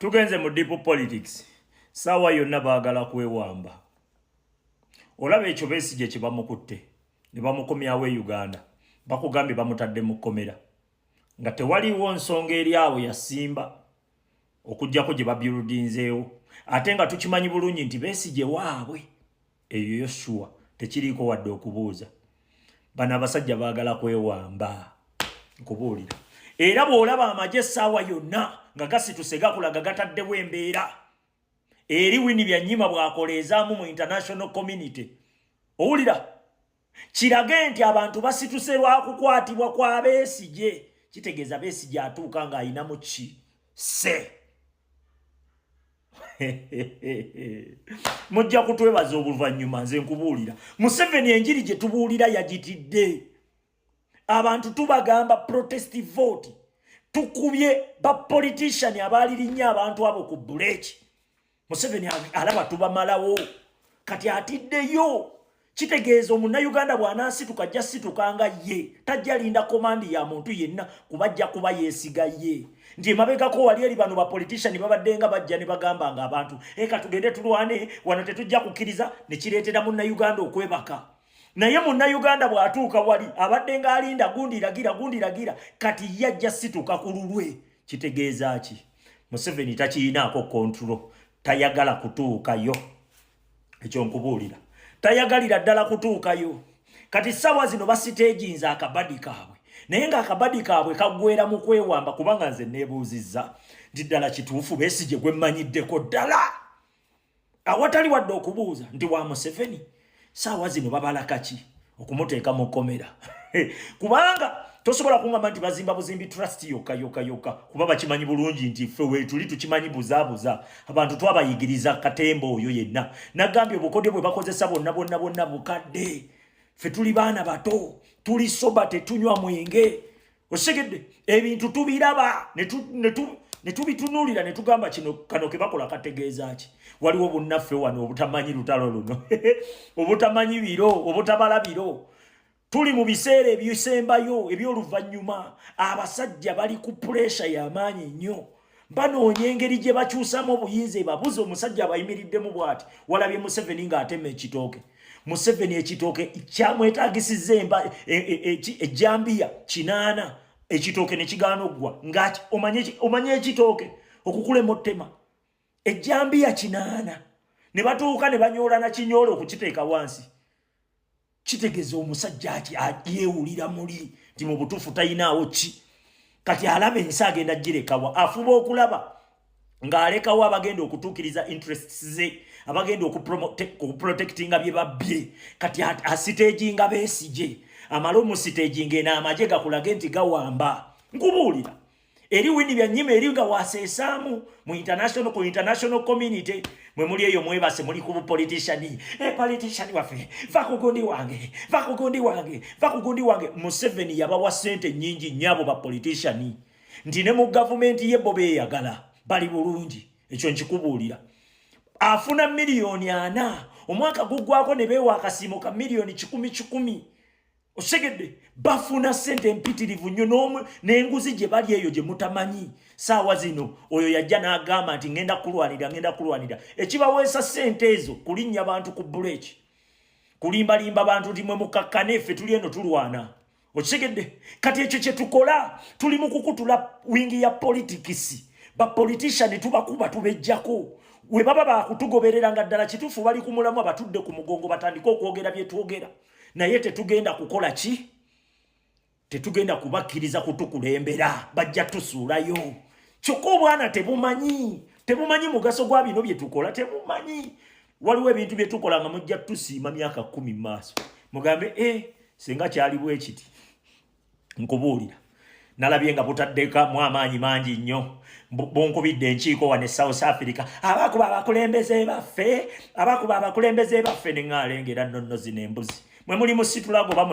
Tugenze mu deep politics. Saawa yonna baagala kwewamba. Olaba ekyo Besigye kye bamukutte ne bamukomyawo e Uganda, bakugambye bamutadde mu kkomera nga tewaliiwo nsonga eri awo yasimba okuggyako gye babyuludinzeewo, ate nga tukimanyi bulungi nti Besigye waabwe. Eyo yo sure, tekiriiko wadde okubuuza. Bano abasajja baagala kwewamba, nkubuulira. Era bw'olaba amagye essaawa yonna nga gasituse, gakulaga gataddewo embeera eri Winnie Byanyima bw'akoleezaamu mu international community. Owulira kirage nti abantu basituse lwakukwatibwa kwa Besigye. Kitegeeza Besigye atuuka ng'ayinamu ki se mujja kutwebaza oluvannyuma. Nze nkubuulira, Museveni enjiri gye tubuulira yagitidde. Abantu tubagamba protest vote. Tukubye ba politician abaalirinnya abantu abo ku buleeki. Museveni alaba tubamalawo, kati atiddeyo. Kitegeeza omunnayuganda bw'anaasituka, ajja situka nga ye, tajja linda command ya muntu yenna, kuba ajja kuba yeesiga ye. Nti emabegako wali eri bano ba politician babadde nga bajja ne bagamba nga abantu, eka tugende tulwane wano, tetujja kukkiriza, ne kireetera munnayuganda okwebaka. Naye munnayuganda bw'atuuka wali abadde ng'alinda gundi ragira, gundi ragira, kati ye ajja situka ku lulwe. Kitegeeza ki? Museveni takiyinaako control, tayagala kutuukayo. Ekyo nkubuulira, tayagalira ddala kutuukayo. Kati ssaawa zino basiteejinza akabadi kaabwe, naye ng'akabadi kaabwe kaggwera mu kwewamba. Kubanga nze neebuuzizza nti ddala kituufu Besigye gwe mmanyiddeko ddala awatali wadde okubuuza nti wa Museveni, saawa zino babala kaki okumuteeka mu kkomera? Kubanga tosobola kuŋŋamba nti bazimba buzimbi trust yokka yokka yokka, kuba bakimanyi bulungi nti ffe weetuli tukimanyi buzaabuza. Abantu twabayigiriza katemba oyo yenna nagambye obukodyo bwe bakozesa bonna bonna bonna bukadde. Ffe tuli baana bato, tuli sober, tetunywa mwenge. Osegedde ebintu tubiraba ne tubitunuulira ne tugamba kino kano ke bakola kategeeza ki? Waliwo bunnaffe wano obutamanyi lutalo luno, obutamanyi biro, obutabala biro. Tuli mu biseera ebisembayo eby'oluvannyuma. Abasajja bali ku pressure y'amaanyi nnyo, banoonya engeri gye bakyusamu obuyinza ebabuze. Omusajja abayimiriddemu bw'ati. Walabye Museveni ng'atema ekitooke. Museveni ekitooke kyamwetagisizza ejjambiya 80, ekitooke ne kigaana oggwa. Nga omanye ekitooke okukulema ottema ejjambiya 80, ne batuuka ne banyoola na kinyoola okukiteeka wansi. Kitegeeza omusajja ati yeewulira muli nti mu butuufu talinaawo ki. Kati alaba ensi agenda girekawa. Afuba okulaba ng'alekawo abagenda okutuukiriza interests ze, abagenda okuprotectinga bye babbye. Kati asiteejinga Besigye, amale omusiteejinga eno amagye gakulage nti gawamba. Nkubuulira, eri Winnie Byanyima eri nga waseesaamu mu international, ku international community. Mwe muli eyo mwebase, muli ku bupolitician. E politician waffe, va ku gundi wange, va ku gundi wange, va ku gundi wange. Museveni yabawa ssente nnyingi nnyo abo ba politician, nti ne mu gavumenti ye bo beeyagala bali bulungi. Ekyo nkikubuulira. Afuna miliyoni 40 omwaka guggwako, ne beewa akasiimo ka miliyoni 100 100. Osegedde bafuna sente empitirivu nnyo n'enguzi gye bali eyo gye mutamanyi. Saawa zino oyo yajja n'agamba nti ngenda kulwanira, ngenda kulwanira. Ekibaweesa sente ezo kulinnya bantu ku buleeki, kulimbalimba bantu nti mwe mukakkane, ffe tuli eno tulwana. Okisegedde? Kati ekyo kye tukola, tuli mu kukutula wing ya politics. Ba politician tubakuba, tubejjako. We baba bakutugoberera nga ddala kituufu bali ku mulamwa, batudde ku mugongo, batandike okwogera bye twogera. Naye tetugenda kukola ki? Tetugenda kubakkiriza kutukulembera, bajja tusuulayo. Kyokka obwana tebumanyi, tebumanyi mugaso gwa bino bye tukola, tebumanyi. Waliwo ebintu bye tukola nga mujja tusiima myaka 10 mu maaso, mugambe e singa kyali bwe kiti. Nkubuulira, nalabye nga butaddekamu amaanyi mangi nnyo, bunkubidde enkiiko wano e South Africa, abakuba abakulembeze baffe, abakuba abakulembeze baffe. Neŋŋaalengera nonno zino embuzi mwe muli mu situlago, oba muli